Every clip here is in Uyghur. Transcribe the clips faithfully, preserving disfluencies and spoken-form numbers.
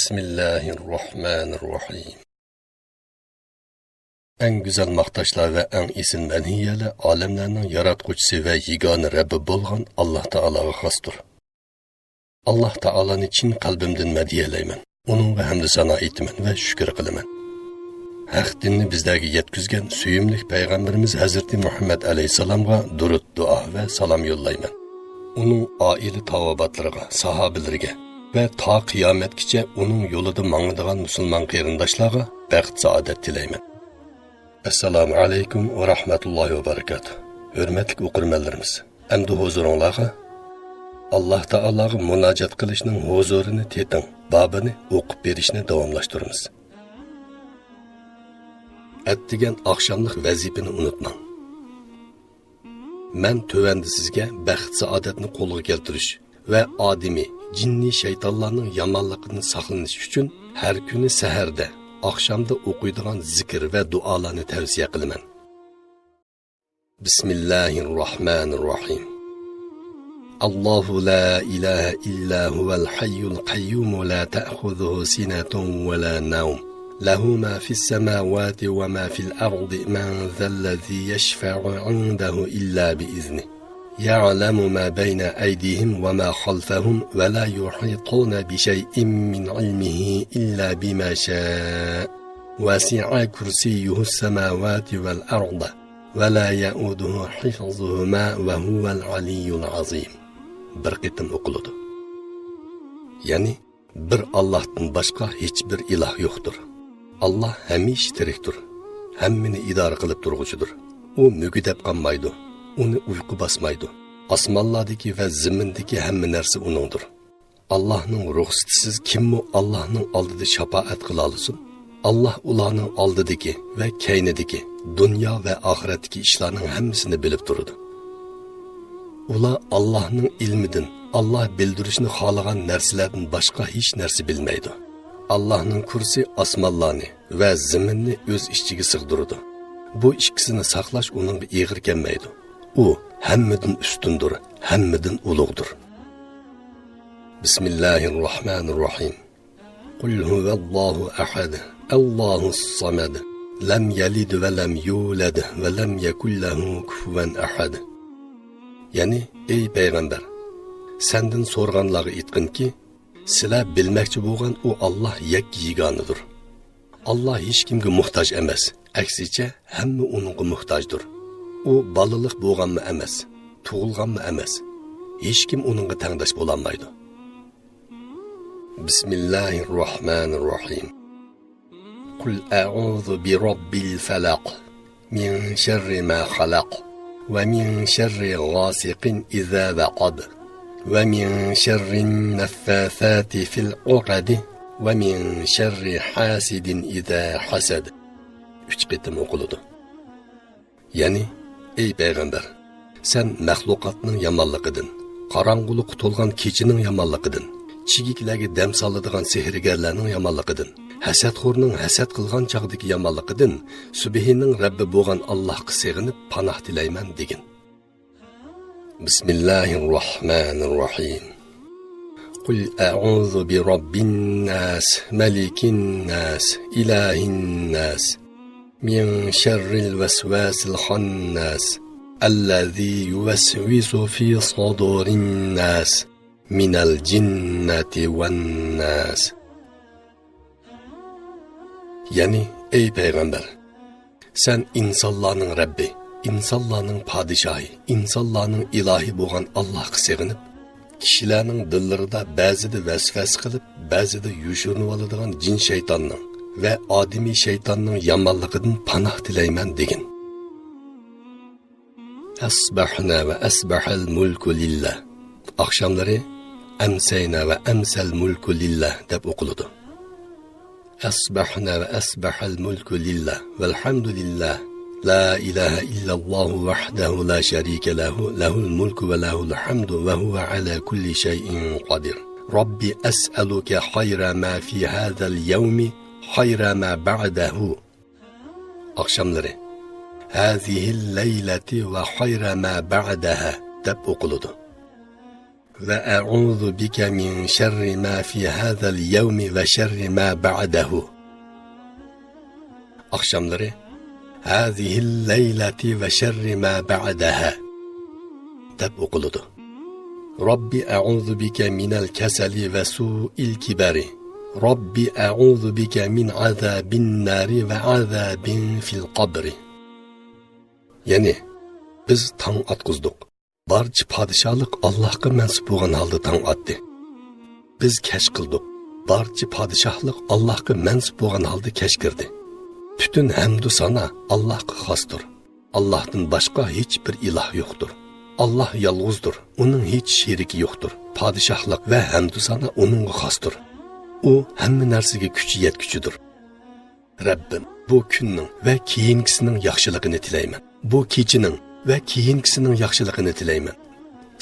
بسم الله الرحمن الرحيم. ئەڭ گۈزەل ماختاشلار ۋە ئەڭ ئېسىل مەدھىيەلەر ئالەملەرنىڭ ياراتقۇچىسى ۋە يېگانە رەببى بولغان ئاللاھ تائالاغا خاستۇر. ئاللاھ تائالانى چىن قەلبىمدىن مەدھىيەلەيمەن. ئۇنىڭغا ھەمدۇ سانا ئېيتىمەن ۋە شۈكۈر قىلىمەن. ھەق دىننى بىزلەرگە يەتكۈزگەن سۆيۈملۈك پەيغەمبىرىمىز ھەزرىتى مۇھەممەد ئەلەيھىسسالامغا دۇرۇت، دۇئا ۋە سالام يوللايمەن. ئۇنىڭ ئائىلە تاۋابىئاتلىرىغا، ساھابىلىرىگە ۋە تا قىيامەتكىچە ئۇنىڭ يولىدا ماڭىدىغان مۇسۇلمان قېرىنداشلارغا بەخت-سائادەت تىلەيمەن. ئەسسالامۇ ئەلەيكۇم ۋە رەھمەتۇللاھى ۋە بەرىكاتۇھ. ھۆرمەتلىك ئوقۇرمەنلىرىمىز، ئەمدى ھۇزۇرۇڭلارغا ئاللاھ تائالاغا مۇناجات قىلىشنىڭ ھۇزۇرىنى تېتىڭ بابىنى ئوقۇپ بېرىشنى داۋاملاشتۇرىمىز. ئەتىگەن ئاخشاملىق ۋەزىپىنى ئۇنتۇماڭ. مەن تۆۋەندە سىزگە بەخت-سائادەتنى قولغا كەلتۈرۈش ۋە ئادىمىي، جىننىي شەيتانلارنىڭ يامانلىقىدىن ساقلىنىش ئۈچۈن ھەر كۈنى سەھەردە، ئاخشامدا ئوقۇيدىغان زىكىر ۋە دۇئالارنى تەۋسىيە قىلىمەن. بسم الله الرحمن الرحيم. الله لا إله إلا هو الحي القيوم لا تأخذه سنة ولا نوم له ما في السماوات وما في الأرض من ذا الذي يشفع عنده إلا بإذنه يعلم ما بين أيديهم وما خلفهم ولا يحيطون بشيء من علمه إلا بما شاء وسع كرسيه السماوات والأرض ولا يؤوده حفظهما وهو العلي العظيم. بىر قېتىم ئوقۇلىدۇ. يەنى، بىر ئاللاھتىن باشقا ھېچبىر ئىلاھ يوقتۇر. ئاللاھ ھەمىشە تىرىكتۇر. ھەممىنى ئىدارە قىلىپ تۇرغۇچىدۇر. ئۇ مۈگدەپ قالمايدۇ. ئۇنى ئۇيقۇ باسمايدۇ. ئاسمانلاردىكى ۋە زېمىندىكى ھەممە نەرسە ئۇنىڭدۇر. ئاللاھنىڭ رۇخسىتىسىز كىممۇ ئاللاھنىڭ ئالدىدا شاپائەت قىلالىسۇن؟ ئاللاھ ئۇلارنىڭ ئالدىدىكى ۋە كەينىدىكى، دۇنيا ۋە ئاخىرەتتىكى ئىشلارنىڭ ھەممىسىنى بىلىپ تۇرىدۇ. ئۇلار ئاللاھنىڭ ئىلمىدىن، ئاللاھ بىلدۈرۈشنى خالىغان نەرسىلەردىن باشقا ھېچ نەرسە بىلمەيدۇ. ئاللاھنىڭ كۇرسى ئاسمانلارنى ۋە زېمىننى ئۆز ئىچىگە سىغدۇرىدۇ. بۇ ئىككىسىنى ساقلاش ئۇنىڭغا ئېغىر كەلمەيدۇ. ئۇ ھەممىدىن ئۈستۈندۇر، ھەممىدىن ئۇلۇغدۇر. بسم الله الرحمن الرحيم. قل هو الله أحد، الله الصمد، لم يلد ولم يولد ولم يكن له كفوا أحد. يەنى، ئەي پەيغەمبەر، سەندىن سورىغانلارغا ئېيتقىنكى، سىلەر بىلمەكچى بولغان ئۇ ئاللاھ يەككە يېگانىدۇر. ئاللاھ ھېچكىمگە موھتاج ئەمەس، ئەكسىچە، ھەممە ئۇنىڭغا موھتاجدۇر. ئۇ بالىلىق بولغانمۇ ئەمەس، تۇغۇلغانمۇ ئەمەس. ھېچكىم ئۇنىڭغا تەڭداش بولالمايدۇ. بسم الله الرحمن الرحيم. قل أعوذ برب الفلق، من شر ما خلق، ومن شر غاسق إذا وقب، ومن شر النفاثات في العقد، ومن شر حاسد إذا حسد. ئۈچ قېتىم ئوقۇلىدۇ. يەنى، ئەي پەيغەمبەر، سەن مەخلۇقاتنىڭ يامانلىقىدىن، قاراڭغۇلۇققا تولغان كېچىنىڭ يامانلىقىدىن، چىگىكلەرگە دەم سالىدىغان سېھىرگەرلەرنىڭ يامانلىقىدىن، ھەسەتخورنىڭ ھەسەت قىلغان چاغدىكى يامانلىقىدىن سۈبھىنىڭ رەببى بولغان ئاللاھقا سېغىنىپ پاناھ تىلەيمەن دېگىن. بسم الله الرحمن الرحيم. قل أعوذ برب الناس، ملك الناس، إله الناس، من شر الوسواس الخناس، الذي يوسوس في صدور الناس، من الجنة والناس. يەنى، ئەي پەيغەمبەر، سەن ئىنسانلارنىڭ رەببى، ئىنسانلارنىڭ پادىشاھى، ئىنسانلارنىڭ ئىلاھى بولغان ئاللاھقا سېغىنىپ، كىشىلەرنىڭ دىللىرىدا بەزىدە ۋەسۋەسە قىلىپ، بەزىدە يوشۇرۇنۇۋالىدىغان جىن شەيتاننىڭ ۋە ئادىمىي شەيتاننىڭ يامانلىقىدىن پاناھ تىلەيمەن دېگىن. أصبحنا وأصبح الملك لله. ئاخشاملىرى أمسينا وأمسى الملك لله دەپ ئوقۇلىدۇ. أصبحنا وأصبح الملك لله والحمد لله، لا إله إلا الله وحده لا شريك له، له الملك وله الحمد وهو على كل شيء قدير. رب أسألك خير ما في هذا اليوم، خير ما بعده. ئاخشاملىرى، هذه الليلة وخير ما بعدها دەپ ئوقۇلىدۇ. ۋە ئەئۇزۇ بىكە مىن شەررى ما فى ھازەل يەۋمى ۋە شەررى ما بەئدەھۇ. ئاخشاملىرى ھازىھىل لەيلەتى ۋە شەررى ما بەئدەھا دەپ ئوقۇلىدۇ. رەببى ئەئۇزۇ بىكە مىنەل كەسەلى ۋە سۇئىل كىبەرى. رەببى ئەئۇزۇ بىكە مىن ئازابىن نارى ۋە ئازابىن فىل قەبرى. يەنى، بىز تاڭ ئاتقۇزدۇق. بارچە پادىشاھلىق ئاللاھقا مەنسۇپ بولغان ھالدا تاڭ ئاتتى. بىز كەچ قىلدۇق. بارچە پادىشاھلىق ئاللاھقا مەنسۇپ بولغان ھالدا كەچ كىردى. پۈتۈن ھەمدۇ سانا ئاللاھقا خاستۇر. ئاللاھتىن باشقا ھېچ بىر ئىلاھ يوقتۇر. ئاللاھ يالغۇزدۇر. ئۇنىڭ ھېچ شېرىكى يوقتۇر. پادىشاھلىق ۋە ھەمدۇ سانا ئۇنىڭغا خاستۇر. ئۇ ھەممە نەرسىگە كۈچ يەتكۈچىدۇر. رەببىم، بۇ كۈننىڭ ۋە كېيىنكىسىنىڭ ياخشىلىقىنى تىلەيمەن. بۇ كېچىنىڭ ۋە كېيىنكىسىنىڭ ياخشىلىقىنى تىلەيمەن.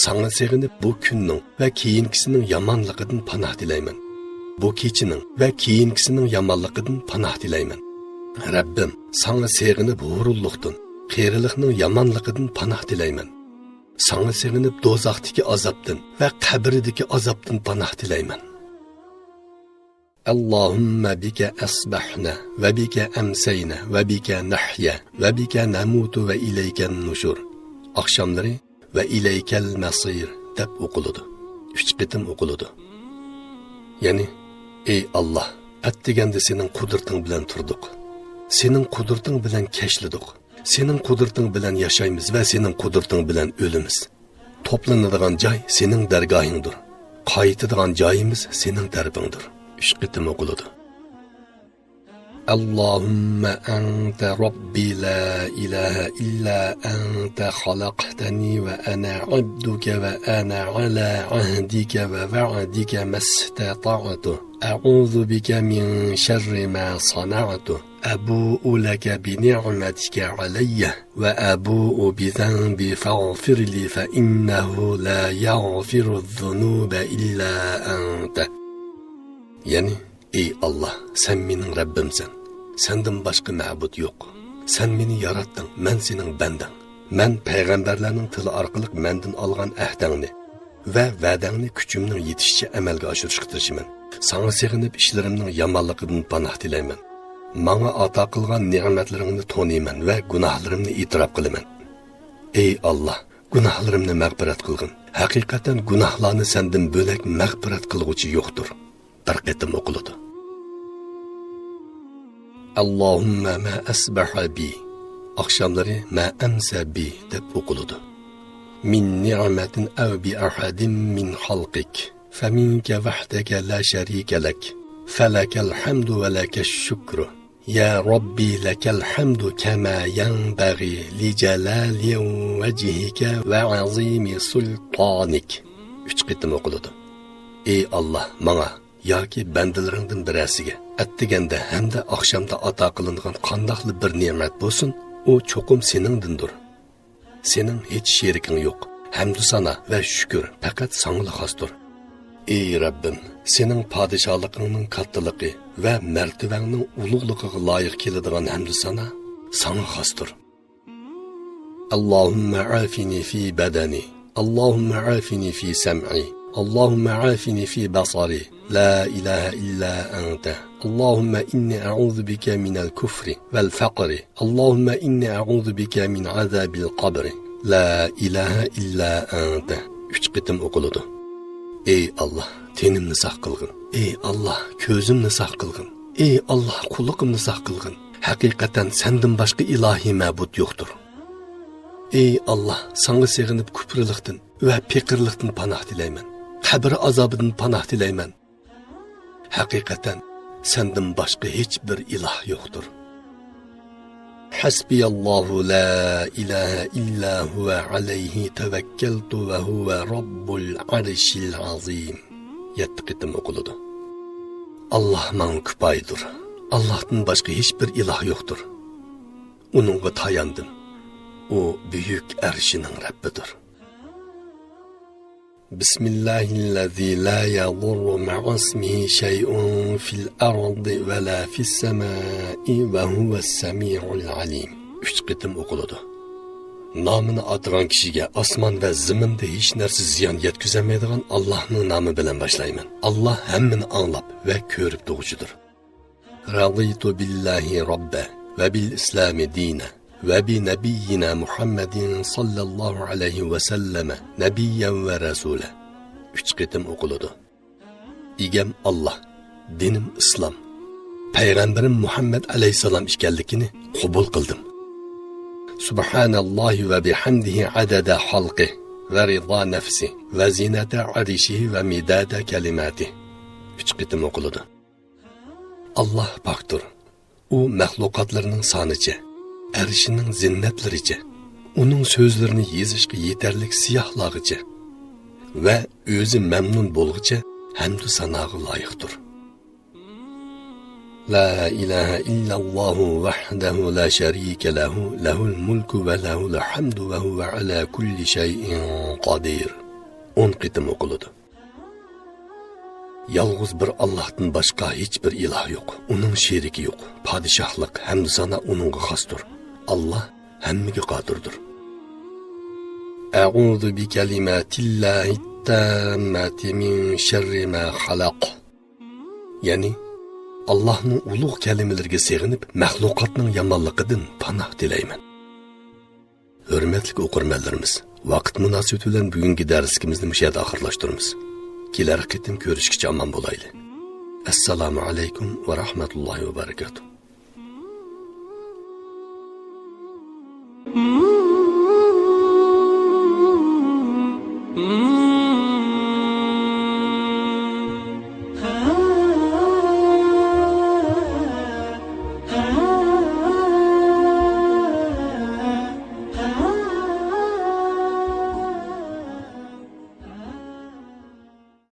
ساڭا سېغىنىپ، بۇ كۈننىڭ ۋە كېيىنكىسىنىڭ يامانلىقىدىن پاناھ تىلەيمەن. بۇ كېچىنىڭ ۋە كېيىنكىسىنىڭ يامانلىقىدىن پاناھ تىلەيمەن. رەببىم، ساڭا سېغىنىپ، ھۇرۇنلۇقتىن، قېرىلىقنىڭ يامانلىقىدىن پاناھ تىلەيمەن. ساڭا سېغىنىپ، دوزاختىكى ئازابتىن ۋە قەبرىدىكى ئازابتىن پاناھ تىلەيمەن. اللهم بك أصبحنا وبك أمسينا وبك نحيا وبك نموت وإليك النشور. ئاخشاملىرى ۋە ئىلەيكەل مەسىر دەپ ئوقۇلىدۇ. ئۈچ قېتىم ئوقۇلىدۇ. يەنى، ئەي ئاللاھ، ئەتىگەندە سېنىڭ قۇدرىتىڭ بىلەن تۇردۇق. سېنىڭ قۇدرىتىڭ بىلەن كەچلىدۇق. سېنىڭ قۇدرىتىڭ بىلەن ياشايمىز ۋە سېنىڭ قۇدرىتىڭ بىلەن ئۆلىمىز. توپلىنىدىغان جاي سېنىڭ دەرگاھىڭدۇر. قايتىدىغان جايىمىز سېنىڭ تەرىپىڭدۇر. ئۈچ قېتىم ئوقۇلىدۇ. اللهم أنت ربي لا إله إلا أنت خلقتني وأنا عبدك وأنا على عهدك ووعدك ما استطعت. أعوذ بك من شر ما صنعت. أبوء لك بنعمتك علي وأبوء بذنبي فاغفر لي فإنه لا يغفر الذنوب إلا أنت. يەنى، ئەي ئاللاھ، سەن مېنىڭ رەببىمسەن. سەندىن باشقا مەبۇد يوق. سەن مېنى ياراتتىڭ، مەن سېنىڭ بەندەڭ. مەن پەيغەمبەرلەرنىڭ تىلى ئارقىلىق مەندىن ئالغان ئەھدەڭنى ۋە ۋەدەڭنى كۈچۈمنىڭ يېتىشىچە ئەمەلگە ئاشۇرۇشقا تىرىشىمەن. ساڭا سېغىنىپ، ئىشلىرىمنىڭ يامانلىقىدىن پاناھ تىلەيمەن. ماڭا ئاتا قىلغان نېمەتلىرىڭنى تونۇيمەن ۋە گۇناھلىرىمنى ئېتىراپ قىلىمەن. ئەي ئاللاھ، گۇناھلىرىمنى مەغپىرەت قىلغىن. ھەقىقەتەن گۇناھلارنى سەندىن بۆلەك مەغپىرەت قىلغۇچى يوقتۇر. بىر قېتىم ئوقۇلىدۇ. اللهم ما أصبح بي. ئاخشاملىرى ما أمسى بي دەپ ئوقۇلىدۇ. من نعمة أو بأحد من خلقك فمنك وحدك لا شريك لك فلك الحمد ولك الشكر. يا ربي لك الحمد كما ينبغي لجلال وجهك وعظيم سلطانك. ئۈچ قېتىم ئوقۇلىدۇ. ئەي ئاللاھ، ماڭا ياكى بەندىلىرىڭدىن بىرەرسىگە ئەتىگەندە ھەمدە ئاخشامدا ئاتا قىلىنغان قانداقلا بىر نېمەت بولسۇن، ئۇ چوقۇم سېنىڭدىندۇر. سېنىڭ ھېچ شېرىكىڭ يوق. ھەمدۇ سانا ۋە شۈكۈر پەقەت ساڭىلا خاستۇر. ئەي رەببىم، سېنىڭ پادىشاھلىقىڭنىڭ كاتتىلىقى ۋە مەرتىۋەڭنىڭ ئۇلۇغلۇقىغا لايىق كېلىدىغان ھەمدۇ سانا ساڭا خاستۇر. اللهم عافني في بدني. اللهم عافني في سمعي. اللهم عافني في بصري. لا إله إلا أنت. اللهم إني أعوذ بك من الكفر والفقر. اللهم إني أعوذ بك من عذاب القبر. لا إله إلا أنت. ئۈچ قېتىم ئوقۇلىدۇ. ئەي ئاللاھ، تېنىمنى ساق قىلغىن. ئەي ئاللاھ، كۆزۈمنى ساق قىلغىن. ئەي ئاللاھ، قۇلىقىمنى ساق قىلغىن. ھەقىقەتەن سەندىن باشقا ئىلاھىي مەبۇد يوقتۇر. ئەي ئاللاھ، ساڭا سېغىنىپ كۇپرىلىقتىن ۋە پېقىرلىقتىن پاناھ تىلەيمەن. قەبرە ئازابىدىن پاناھ تىلەيمەن. ھەقىقەتەن سەندىن باشقا ھېچ بىر ئىلاھ يوقتۇر. حسبي الله لا إله إلا هو عليه توكلت وهو رب العرش العظيم. يەتتە قېتىم ئوقۇلىدۇ. ئاللاھ ماڭا كۇپايىدۇر. ئاللاھتىن باشقا ھېچ بىر ئىلاھ يوقتۇر. ئۇنىڭغا تاياندىم. ئۇ بۈيۈك ئەرشىنىڭ رەببىدۇر. بسم الله الذي لا يضر مع اسمه شيء في الأرض ولا في السماء وهو السميع العليم. ئۈچ قېتىم ئوقۇلىدۇ. نامىنى ئاتىغان كىشىگە ئاسمان ۋە زېمىندا ھېچ نەرسە زىيان يەتكۈزەلمەيدىغان ئاللاھنىڭ نامى بىلەن باشلايمەن. ئاللاھ ھەممىنى ئاڭلاپ ۋە كۆرۈپ تۇرغۇچىدۇر. رضيت بالله ربا وبالإسلام دينا وبنبينا محمد صلى الله عليه وسلم نبيا ورسولا. ئۈچ قېتىم ئوقۇلىدۇ. ئىگەم ئاللاھ، دىنىم ئىسلام، پەيغەمبىرىم مۇھەممەد ئەلەيھىسسالام ئىكەنلىكىنى قوبۇل قىلدىم. سبحان الله وبحمده عدد خلقه ورضا نفسه وزنة عرشه ومداد كلماته. ئۈچ قېتىم ئوقۇلىدۇ. ئاللاھ پاكتۇر. ئۇ مەخلۇقاتلىرىنىڭ سانىچە، ئەرشىنىڭ زىننەتلىرىچە، ئۇنىڭ سۆزلىرىنى يېزىشقا يېتەرلىك سىياھلارغىچە ۋە ئۆزى مەمنۇن بولغۇچە ھەمدۇ ساناغا لايىقتۇر. لا إله إلا الله وحده لا شريك له، له الملك وله الحمد وهو على كل شيء قدير. ئون قېتىم ئوقۇلىدۇ. يالغۇز بىر ئاللاھتىن باشقا ھېچبىر ئىلاھ يوق، ئۇنىڭ شېرىكى يوق. پادىشاھلىق، ھەمدۇ سانا ئۇنىڭغا خاستۇر. ئاللاھ ھەممىگە قادىردۇر. أعوذ بكلمات الله التامة من شر ما خلق. يەنى، ئاللاھنىڭ ئۇلۇغ كەلىمىلىرىگە سېغىنىپ، مەخلۇقاتنىڭ يامانلىقىدىن پاناھ تىلەيمەن. ھۆرمەتلىك ئوقۇرمەنلىرىمىز، ۋاقىت مۇناسىۋىتى بىلەن بۈگۈنكى دەرسلىكىمىزنى مۇشۇ يەردە ئاخىرلاشتۇرىمىز. كېلەر قېتىم كۆرۈشكىچە ئامان بولايلى. ئەسسالامۇ ئەلەيكۇم ۋە رەھمەتۇللاھى ۋە بەرىكاتۇھ.